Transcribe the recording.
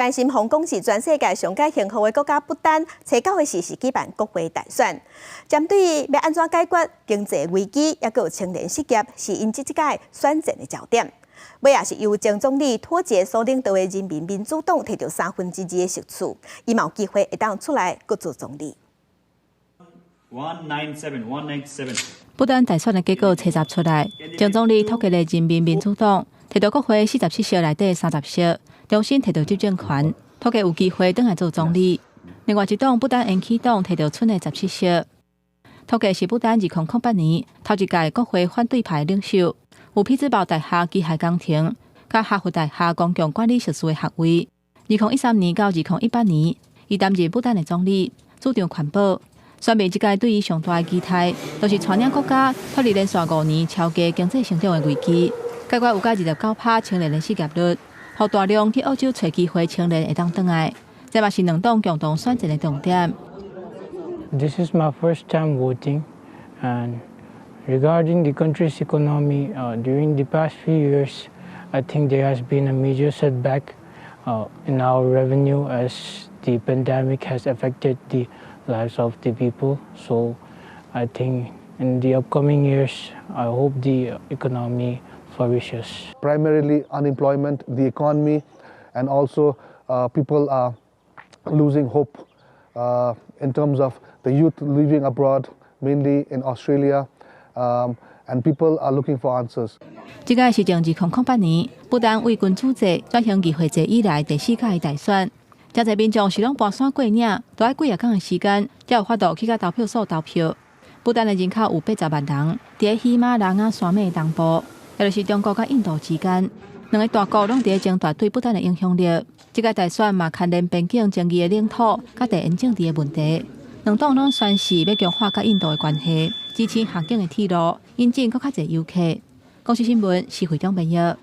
關心予人講是全世界上蓋幸福的國家不丹，初九的時是舉辦國會大選。針對欲按怎解決經濟危機，抑閣有青年失業，是𪜶這這屆選戰的焦點。尾仔是由前總理托傑所領導的人民民主黨提著二三分的席次，伊嘛有機會會當出來閣做總理。 197, 197. 不丹大選的結果初十出來，前總理托傑的人民民主黨提著國會47席內底30席，重新提著執政權，托傑有機會轉來做總理。另外一黨不丹延禧黨提著賰的17席。托傑是不丹2008年頭一屆國會反對派領袖，有匹茲堡大學機械工程、佮哈佛大學公共管理碩士的學位。2013年到2018年，伊擔任不丹的總理，主張環保。選民這屆對伊上大的期待，就是帶領國家脫離連續5年超低經濟成長的危機，解決有甲29趴青年的失業率，予大量去澳洲揣機會青年會當轉來。這嘛是兩黨共同選戰的重點。 This is my first time voting, and regarding the country's economy, during the past few years, I think there has been a major setback in our revenue as the pandemic has affected the lives of the people. So I think in the upcoming years, I hope the economy flourishes. Primarily unemployment, the economy, and also people are losing hope in terms of the youth living abroad, mainly in Australia, and people are looking for answers. 這屆是自2008年不丹為君主制轉型議會制以來第四屆大選。誠濟民眾是攏跋山過嶺，都愛幾仔工的時間，才有法度去到投票所投票。不丹的人口有80萬人，佇喜馬拉雅山脈東部，也就是中國佮印度之間，兩個大國攏佇咧爭奪對不丹的影響力。這屆大選嘛牽連邊境爭議的領土佮地緣政治的問題。兩黨攏宣示欲強化佮印度的關係，支持絜境的鐵路，引進閣較濟遊客。公視新聞，施惠中編譯。